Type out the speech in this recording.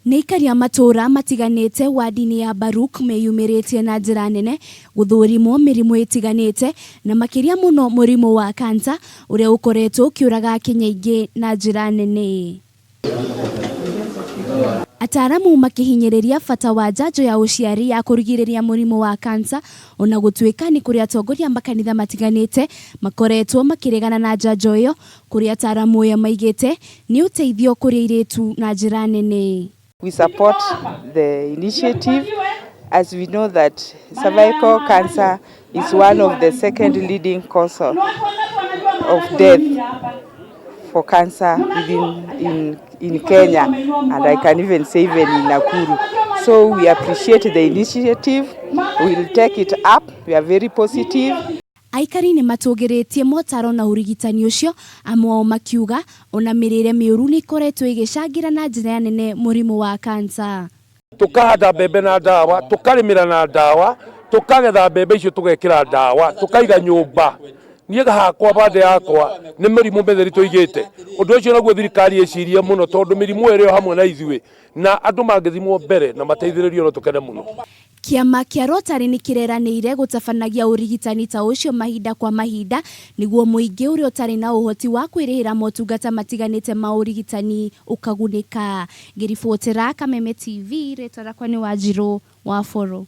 Nĩ aikari a matũũra matiganĩte wadi-inĩ ya Baruk meyumĩrĩtie na njĩra nene gũthũrimwo mĩrimũ ĩtiganĩte na makĩria mũno mũrimũ wa cancer ũrĩa ũkoretwo ũkĩũraga Akenya aingĩ na njĩra nene. Ataaramu makĩhinyĩrĩria bata wa njanjo ya ũciari ya kũrigĩrĩria mũrimũ wa cancer ona gũtuĩka nĩ kũrĩ atongoria a makanitha matiganĩte makoretwo makĩregana na njanjo ĩyo kũrĩa ataaramu aya maigĩte nĩ ũteithio kũrĩ airĩtu na njĩra nene. We support the initiative as we know that cervical cancer is one of the second leading cause of death for cancer within in Kenya and I can even say even in Nakuru. So we appreciate the initiative. We will take it up. We are very positive. Aikari nĩ matũgĩrĩtie motaro na ũrigitani ũcio, amwe ao makiuga ona mĩrĩre mĩũru nĩ ĩkoretwo ĩgĩcangĩra na njĩra nene mũrimũ wa kansa. Tukahanda mbembe na ndawa, tukarĩmĩra na ndawa, tukagetha mbembe icio tũgekĩra ndawa, tukaiga nyũmba. Niĩ hakwa bande yakwa nĩ mĩrimũ mĩtheri tũigĩte. Ũndũ ũcio naguo thirikari ĩcirie mũno tondũ mĩrimũ ĩrĩ o hamwe na ithuĩ na andũ mangĩthimwo mbere na mateithĩrĩrio no tũkene mũno. Kĩama kĩa Rotary nĩ kĩreranĩire gũtabanagia ũrigitani ta ũcio mahinda kwa mahinda nĩguo mũingĩ ũrĩa ũtarĩ na ũhoti wa kwĩrĩhĩra motungata matiganĩte ma ũrigitani ũkagunĩka. Ngĩribotera Kameme TV, rĩtwa rĩakwa nĩ Wanjirũ wa Boro.